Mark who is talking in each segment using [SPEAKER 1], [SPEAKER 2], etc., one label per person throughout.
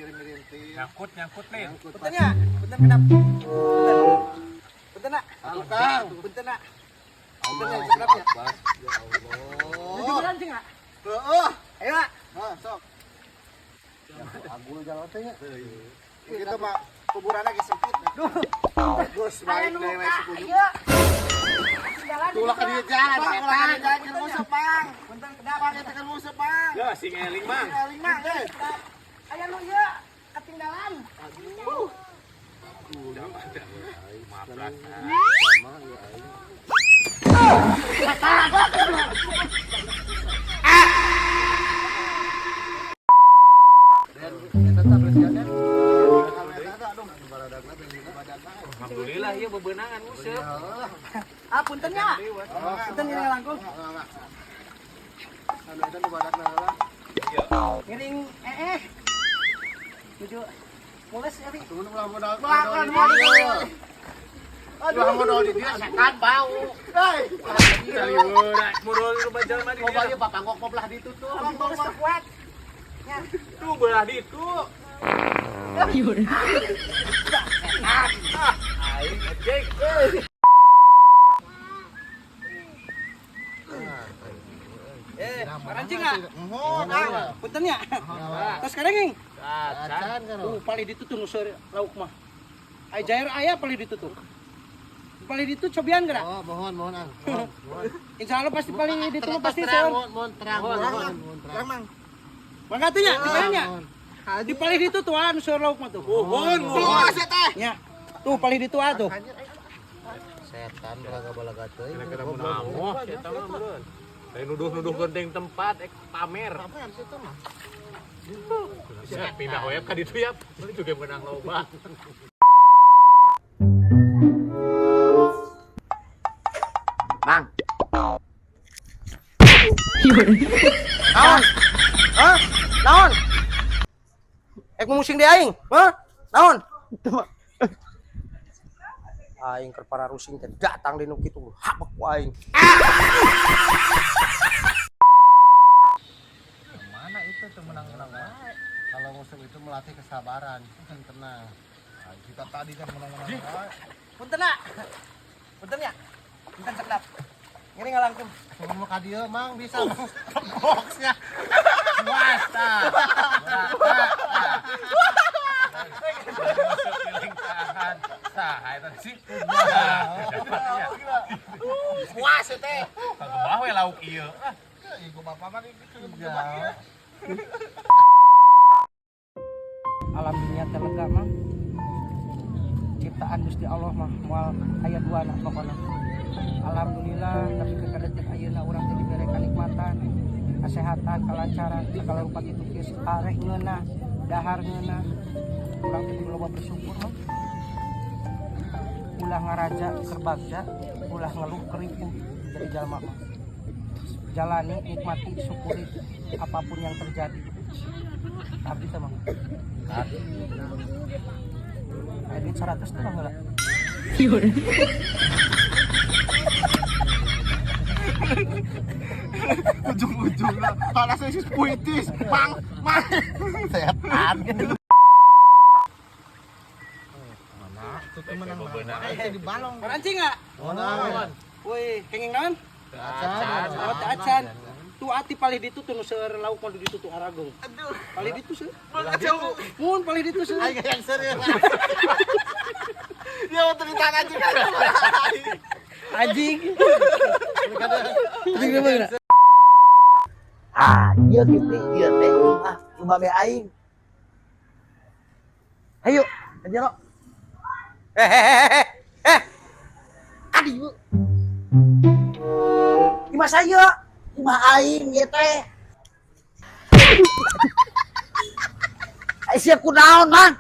[SPEAKER 1] Ngirim-ngirim.
[SPEAKER 2] Nyangkut, nyangkut nih.
[SPEAKER 1] Nyangkut.
[SPEAKER 3] Punten ya, punten kedap. Punten. Punten nak.
[SPEAKER 1] Atuh, Kang.
[SPEAKER 3] Punten nak.
[SPEAKER 1] Allah
[SPEAKER 3] Punten ya, kedap ya.
[SPEAKER 1] Akbar. Ya Allah.
[SPEAKER 3] Nuju mancing ah.
[SPEAKER 1] Heeh.
[SPEAKER 3] Ayo nak.
[SPEAKER 1] Hah, sok. Agul jalan teh nya. Gitu Pak, kuburan lagi sempit.
[SPEAKER 3] Duh.
[SPEAKER 1] Gus, balik
[SPEAKER 3] Aya nu
[SPEAKER 1] deui we
[SPEAKER 3] muka,
[SPEAKER 1] sepuluh.
[SPEAKER 3] ieu. Jalan.
[SPEAKER 1] Ulah ka dieu jalan, Bang. Ulah ka dieu jalan keur musuh, Bang.
[SPEAKER 3] Punten kedap.
[SPEAKER 1] Bang, eta keur musuh, Bang.
[SPEAKER 2] Ya, sing eling, Mang.
[SPEAKER 1] Eling mah, euy.
[SPEAKER 3] Aya nu ieu ketinggalan.
[SPEAKER 1] Aduh.
[SPEAKER 2] Mabrak.
[SPEAKER 1] Sama ya aing. Dan eta teh bersihan. Eta aduh, baradagna teh badagna.
[SPEAKER 2] Alhamdulillah ieu bebenangan nguseup.
[SPEAKER 3] Ah, punten nya. Punten ngiring langkung.
[SPEAKER 1] Anu eta nu badagna heula.
[SPEAKER 3] Ngiring eh. Nuju mules ya, Bi.
[SPEAKER 1] Tunggu ulah modal.
[SPEAKER 3] Ulah,
[SPEAKER 1] modal di dieu.
[SPEAKER 3] Aduh.
[SPEAKER 1] Ulah modal di dieu setan bau. Hei.
[SPEAKER 2] Modal rumah jelema di
[SPEAKER 1] Loba
[SPEAKER 2] dieu.
[SPEAKER 1] ieu bapanggok mah belah ditu tuh.
[SPEAKER 3] Abdi mules teu kuat. Ya.
[SPEAKER 2] Tuh belah ditu. Ah, aing ejek.
[SPEAKER 3] Eh, marancing ah.
[SPEAKER 1] Mohon, ah.
[SPEAKER 3] Punten nya. Terus sekarang nging.
[SPEAKER 2] Acan.
[SPEAKER 1] Acan kan.
[SPEAKER 3] Tuh paling ditu tuh nu seueur lauk mah. Ai jair aya paling ditu tuh. Paling ditu cobian geura.
[SPEAKER 1] Oh, mohon, mohon, ah. Mohon, mohon.
[SPEAKER 3] Insya Allah pasti paling ditu mah pasti
[SPEAKER 1] Terang,
[SPEAKER 3] seueur.
[SPEAKER 1] mohon, mohon, terang,
[SPEAKER 2] Mohon,
[SPEAKER 1] mohon, mohon, terang.
[SPEAKER 3] Mang. Mangga teh nya, di mana nya?
[SPEAKER 1] Mohon.
[SPEAKER 3] Di paling ditu tuh anu seueur lauk mah tuh.
[SPEAKER 2] Mohon, mohon.
[SPEAKER 3] Nya. Tuh paling ditu ah tuh.
[SPEAKER 1] Setan balaga-balaga teuing.
[SPEAKER 2] Kira-kira mun amoh eta mah meureun. Saya nuduh-nuduh genteng tempat ek pamer.
[SPEAKER 1] Pamer situ mah.
[SPEAKER 2] Ya, pindah we ka ditu ya. Beli juga menang loba.
[SPEAKER 4] Mang,
[SPEAKER 3] Naon? Hah? Naon? Ek musing di aing? Hah? Naon? Aing keur para rusing teh datang di nu kitu habek ku aing.
[SPEAKER 1] Mana itu tuh menang-menang wae. Kalau musuh itu melatih kesabaran, kan tenang. Nah, kita tadi kan menang-menang wae.
[SPEAKER 3] Punten nak. Punten ya. Punten sekedap. Ngiring ngalangkung.
[SPEAKER 1] Sebelum ka dieu mang bisa mang boxnya. Puas tah.
[SPEAKER 2] Tahan. Saha eta sih?
[SPEAKER 1] Puas teh.
[SPEAKER 2] Kagak we lauk ieu. Ah,
[SPEAKER 1] Ibu bapak mah gitu ya.
[SPEAKER 3] Alam dunia teh lega mah. Ciptaan Gusti Allah mah moal aya dua anak pokona. Alhamdulillah tapi ke detik ayeuna urang teh dibere kanikmatan, kesehatan, kelancaran, segala rupa kitu geus areh ngeunah, dahar ngeunah. Urang teh kudu loba bersyukur mah. Ulah ngaraja keur bagja, ulah ngeluh keur ripuh jadi jalma mah. Jalani, nikmati, syukuri apapun yang terjadi. Abdi teh mah. Aya duit 100 tuh mah heula.
[SPEAKER 1] Ujung-ujungnya panas sih puitis, mang, mang. Setan gitu. Mana itu tuh menang-menang wae di balong.
[SPEAKER 3] Marancing enggak?
[SPEAKER 1] Mohon.
[SPEAKER 3] Woi, kenging naon?
[SPEAKER 1] Acan.
[SPEAKER 3] Oh, teu acan. Tuh ati paling ditu tuh nu seueur lauk mah ditu tuh arageung.
[SPEAKER 1] Aduh.
[SPEAKER 3] Paling ditu seueur.
[SPEAKER 1] Jauh.
[SPEAKER 3] Mun paling ditu seueur.
[SPEAKER 1] Aing yang serius. Dia mau cerita anjing.
[SPEAKER 3] Anjing. Anjing gimana?
[SPEAKER 4] Ah, ieu kitu ieu teh. Ah, imah be aing. Hayu, ka jero.
[SPEAKER 3] Eh eh eh eh. Eh,
[SPEAKER 4] Aduh. Imah saya, imah aing ieu teh. Ai sia kunaon, Mang?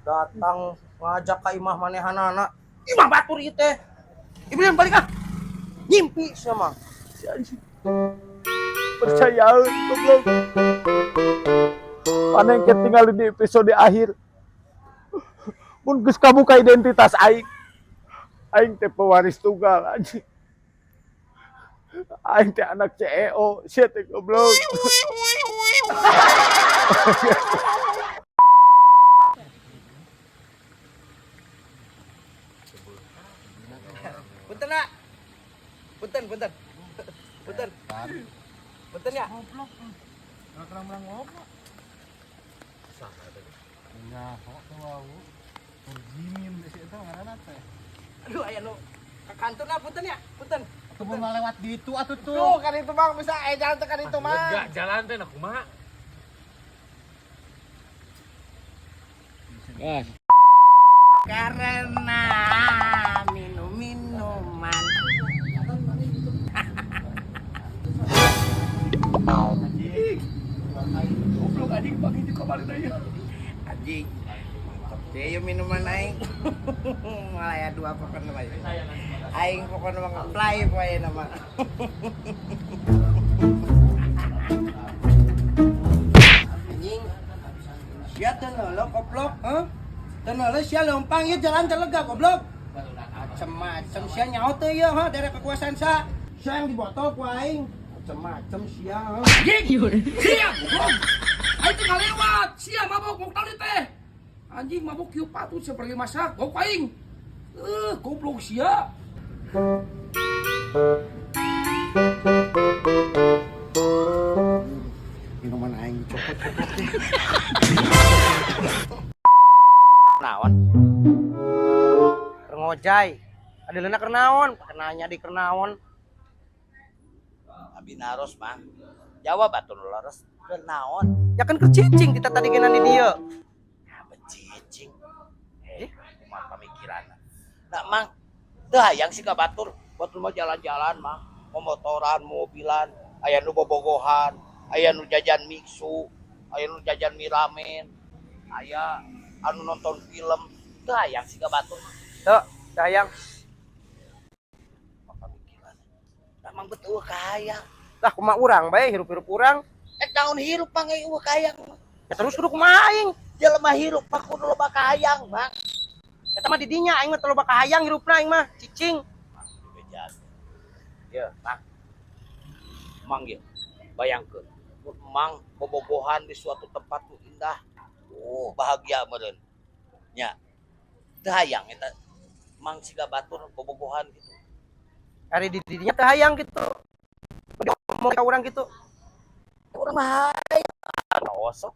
[SPEAKER 3] Datang ngajak ka imah manehanana. Imah batur ieu teh. Ibrahim balik ah. Nyimpi sia mah.
[SPEAKER 5] Percayaan goblok. Mana yang ketinggalan di episode akhir. Mun geus kabuka identitas aing. Aing teh pewaris tunggal anjing. Aing teh anak CEO, sia teh goblok.
[SPEAKER 3] Punten, punten. Punten. Punten ya.
[SPEAKER 1] Goblok. Kalau menang goblok. Nyaho tuh wau. Urjimin sih itu ngaranna teh.
[SPEAKER 3] Aduh, aya nu ka kantor nah, punten ya. Punten.
[SPEAKER 1] Atuh mun lewat di itu atuh tuh.
[SPEAKER 4] Tuh kan itu Bang bisa jalan teh kan itu mah.
[SPEAKER 2] Lega jalan teh nah kumaha. Gas.
[SPEAKER 3] Karena minum minuman.
[SPEAKER 5] Goblok anjing pagi di kamar deui.
[SPEAKER 3] Anjing. Mantap deh minuman aing. Malah ya dua pokoknya mah. Aing pokoknya mah ngeplay poe nama. Anjing. Sia teu lo goblok, heuh? Teu lo sia leumpang ieu jalan teu lega goblok. Macem-macem sia nyaho teu ieu heuh dari kekuasaan sa. Sia yang dibotol ku aing. Macem-macem sia heuh.
[SPEAKER 6] Anjing! Sia, goblok! Aing teh ngalewat, sia mabok mok tadi teh. Anjing mabok kieu patut sia pergi masak, goblok aing. Goblok sia.
[SPEAKER 3] Minuman aing dicopot-copot teh.
[SPEAKER 4] Naon?
[SPEAKER 3] Keur ngojay. Ada leuna keur naon? Pake nanya di keur naon.
[SPEAKER 4] Abi naros Mang. Jawab atuh nu leres. Keur naon?
[SPEAKER 3] Ya kan keur cicing kita tadi geuna di dieu.
[SPEAKER 4] Ya becicing. Kumaha pamikiranna. Nah Mang, teu hayang sih ka batur. Batur mah jalan-jalan Mang, momotoran, mobilan, aya nu bobogohan, aya nu jajan mixu, aya nu jajan mie ramen, aya anu nonton film. Teu hayang sih ka batur.
[SPEAKER 3] Teu, teu hayang.
[SPEAKER 4] Kumaha pamikiranna. Nah Mang bet eueuh kahayang.
[SPEAKER 3] Lah kumaha urang bae hirup-hirup urang.
[SPEAKER 4] Naon hirup Mang eueuh kahayang.
[SPEAKER 3] Ya terus kudu kumaha aing?
[SPEAKER 4] Jelema hirup mah kudu loba kahayang, Mang.
[SPEAKER 3] Eta mah di dinya aing mah teu loba kahayang hirupna aing mah cicing.
[SPEAKER 4] Bejaan. Ya, Mang. Mang ya, bayangkeun. Mun Mang bobogohan di suatu tempat nu indah. Oh, bahagia meureun. Nya. Teu hayang eta Mang siga batur bobogohan gitu.
[SPEAKER 3] Ari di dinya teu hayang gitu. Ngomong ka urang gitu.
[SPEAKER 4] Urang mah hayang. Osok.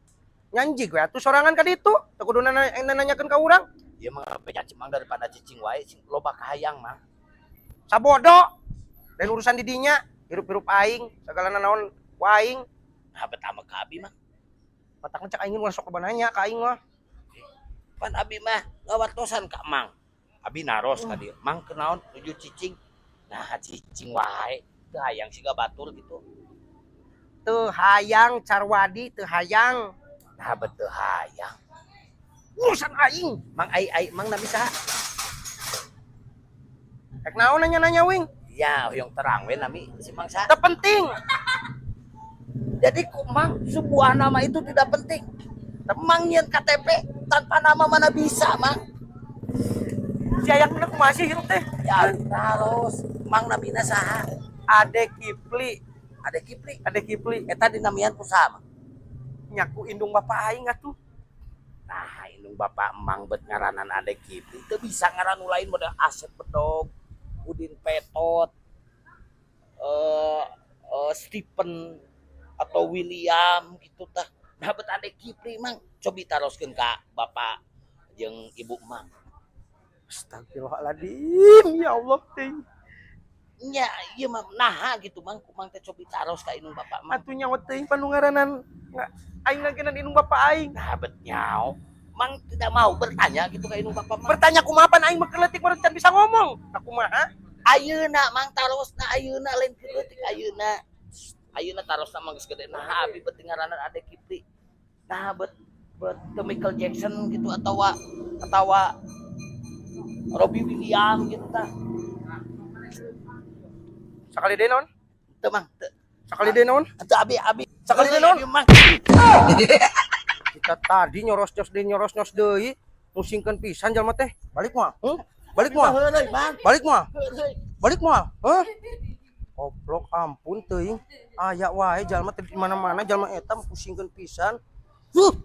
[SPEAKER 3] Nyanji gue atuh sorangan ka ditu. Teu kudu nanyakeun ka urang.
[SPEAKER 4] Ieu mah bejaan Mang daripada cicing wae sing loba kahayang, Mang.
[SPEAKER 3] Sabodo. Dan urusan di dinya hirup-hirup aing, sagala naon ku aing.
[SPEAKER 4] Nah, bet ama ka abi, Mang.
[SPEAKER 3] Matak cek aing ulah sok loba nanya ka aing mah.
[SPEAKER 4] Pan abi mah ngawartosan ka Mang. Abi naros ka dieu. Mang kunaon nuju cicing? Nah, cicing wae. Teu hayang siga batur gitu.
[SPEAKER 3] Teu hayang Carwadi, teu hayang.
[SPEAKER 4] Nah, bet teu hayang.
[SPEAKER 3] Urusan aing.
[SPEAKER 4] Mang ai ai Mang nami saha?
[SPEAKER 3] Rek naon nanya-nanya wing?
[SPEAKER 4] Ya, hoyong terang we nami si Mang saha.
[SPEAKER 3] Teu penting.
[SPEAKER 4] Jadi ku Mang sebuah nama itu tidak penting. Mang nyeun KTP tanpa nama mana bisa, Mang.
[SPEAKER 3] Si hayang na kumaha sih hirup teh?
[SPEAKER 4] Ya naros, Mang namina saha?
[SPEAKER 3] Ade Kipli,
[SPEAKER 4] Ade Kipli.
[SPEAKER 3] Ade Kipli.
[SPEAKER 4] Eta dinamian ku saha, Mang?
[SPEAKER 3] Nyaku indung bapak aing atuh.
[SPEAKER 4] Nah, indung bapak Mang bet ngaranan Ade Kipli teu bisa ngaran nu lain model Asep Bedog, Udin Petot, Stephen atau William gitu tah. Nah, bet Ade Kipli Mang, cobi taroskeun ka bapak jeung ibu Mang.
[SPEAKER 3] Astagfirullahaladzim, ya Allah teh.
[SPEAKER 4] Nya, ieu mah naha gitu Mang, ku Mang teh cobi taros ka indung bapak Mang.
[SPEAKER 3] Atuh nyawa teuing panungaranan aing ngagenan indung bapak aing.
[SPEAKER 4] Nah, bet nyao. Mang tidak mau bertanya gitu ka indung bapak Mang.
[SPEAKER 3] Bertanya kumaha pan aing mah leutik baru can bisa ngomong. Nah kumaha?
[SPEAKER 4] Ayeuna Mang tarosna ayeuna lain keur leutik ayeuna. Ayeuna tarosna Mang geus gede. Nah, abi bet ngaranan Ade Kipli. Nah, bet bet ke Michael Jackson gitu atawa atawa Robbie Williams gitu tah.
[SPEAKER 3] Sakali deui naon?
[SPEAKER 4] Teu Mang, teu.
[SPEAKER 3] Sakali deui naon?
[SPEAKER 4] Teu abi abi.
[SPEAKER 3] Sakali deui naon?
[SPEAKER 4] Abi, Mang.
[SPEAKER 3] Kita tadi nyoros-nyos deui nyoros-nyos deui, musingkeun pisan jalma teh. Balik moal? Balik moal?
[SPEAKER 4] Heureuy, Mang.
[SPEAKER 3] Balik moal?
[SPEAKER 4] Heureuy.
[SPEAKER 3] Balik moal? Heuh? Goblok ampun teuing. Aya wae jalma teh di mana-mana jalma eta pusingkeun pisan. Huh.